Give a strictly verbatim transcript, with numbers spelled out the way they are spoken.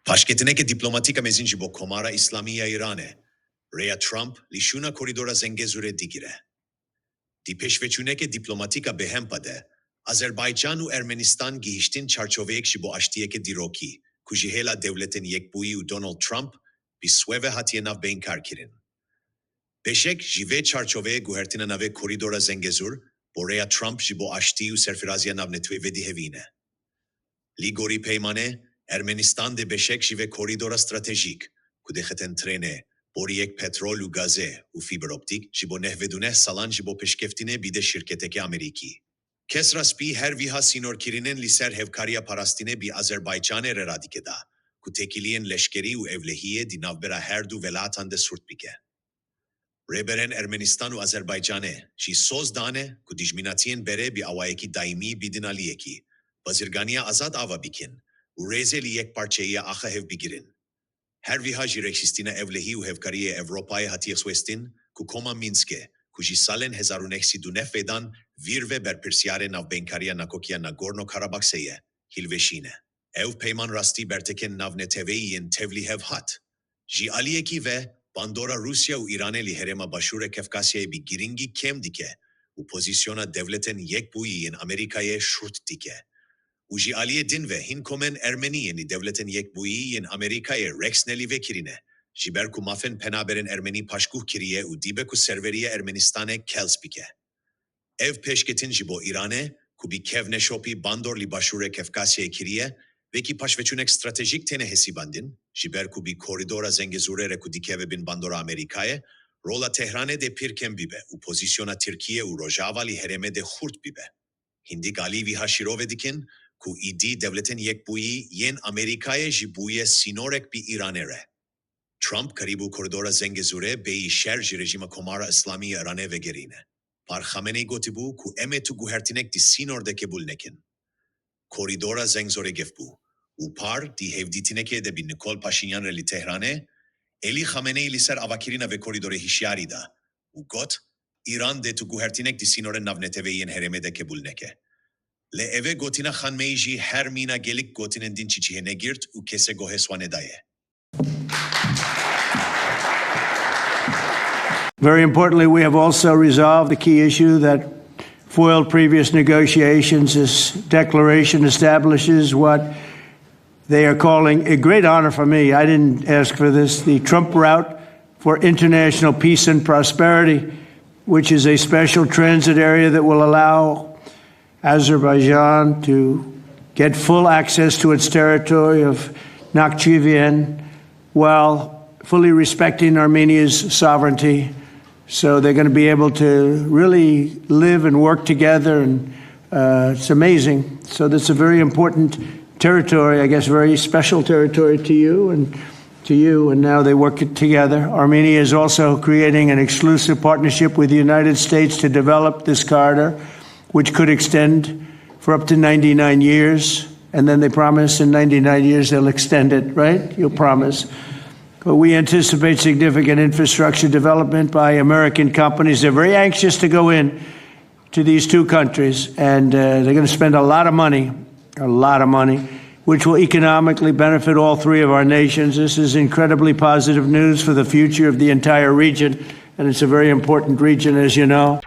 Paşketineke dîplomatîk a mezin ji bo Komara Îslamî ya Îranê, rêya Trump li şûna korîdora Zengezûrê digire. Di pêşveçûneke dîplomatîk a bêhempa de, Azerbaycan û Ermenistan gihiştin çarçoveyek ji bo aştiyeke dîrokî, ku ji hêla Dewletên Yekbûyî û Donald Trump bi siwê ve hatiye navbeynkar kirin. Beşek ji vê çarçoveyê guhertina navê Korîdora Zengezûr bo rêya Trump ji bo aştî û serfiraziya navneteweyî vedihêvîne. Li gorî peymanê, Ermenistan dê beşek ji vê korîdora stratejîk, ku dixetin trênê, boriyek petrol û gazê û fîber optîk ji bo neh vedû neh salan ji bo pêşkeftinê bide şîrketeke Amerîkî. Kesra Spî her viha sînorkirinên li ser hevkariya parastinê bi Azerbaycanê re radike da, ku têkiliyên leşkerî û ewlehiyê di navbera her du welatan de sûrt bike. Rêberên Ermenistan û Azerbaycanê jî soz dane ku dijminatiyên berê bi awayekî daîmî bidin aliyekî, bazirganiya azad ava bikin û rêzê li yekparçeyiya axa hev bigirin. Her viha jî rêxistina ewlehî û hevkariyê Ewropayê hatiye xwestin ku Koma Mînskê, ku ji salên hezar û neh sed û newed dan vîr ve berpirsiyarê navbeynkariya nakokiya Nagorno-Karabaksê ye, hilweşîne. Ev peyman rastî bertekên navneteweyî yên tevlî hev hat. Ji aliyekî ve, bandora Rûsya û Îranê li herêma Başûrê Kefkasyayê bi girîngî kêm dike û pozîsyona Dewletên Yekbûyî yên Amerîkayê şûrt dike. Û ji aliyê din ve hin komên ermenî yên li Dewletên Yekbûyî yên Amerîkayê rexne li vê kirine, ji ber ku mafên penaberên ermenî paşguh kiriye û dibe ku serveriya Ermenistanê kelz bike. Ev pêşketin ji bo Îranê, ku bi kevneşopî bandor li Başûrê Kefkasyayê kiriye, wekî paşveçûnek stratejîk têne hesîbandin, ji ber ku bi korîdora Zengezûrê re ku dikeve bin bandora Amerîkayê, rola Tehranê dê pir kêm bibe û pozîsyona Tirkiye û Rojava li herêmê dê xurt bibe. Hindik alî vîha şîrove dikin ku îdî Dewletên Yekbûyî yên Amerîkayê ji bûye sînorek bi Îranê re. Trump karîbû korîdora Zengezûrê bêyî şer ji rejîma Komara Îslamî ya Îranê vegerîne. Par Xameneî gotibû ku em ê tu guhertinek di sînor de qebûl nekin. Korîdora Zengezûrê gef bû û par di hevdîtinekê de bi Nikol Paşinyan re li Tehranê, Elî Xameneî li ser avakirina vê korîdorê hişyarî da û got, Îran dê tu guhertinek di sînorên navneteweyî yên herêmê de qebûl neke. Lê evê gotina Xameneî jî her mîna gelek gotinên din çiçihê negirt û kesê guhê swa nedaye. Very importantly, we have also resolved the key issue that foiled previous negotiations. This declaration establishes what they are calling a great honor for me. I didn't ask for this. The Trump route for international peace and prosperity, which is a special transit area that will allow Azerbaijan to get full access to its territory of Nakhchivan while fully respecting Armenia's sovereignty. So they're going to be able to really live and work together, and uh, it's amazing. So that's a very important territory, I guess, very special territory to you and to you, and now they work together. Armenia is also creating an exclusive partnership with the United States to develop this corridor, which could extend for up to ninety-nine years. And then they promise in ninety-nine years they'll extend it, right? You'll promise. But we anticipate significant infrastructure development by American companies. They're very anxious to go in to these two countries, and uh, they're going to spend a lot of money, a lot of money, which will economically benefit all three of our nations. This is incredibly positive news for the future of the entire region, and it's a very important region, as you know.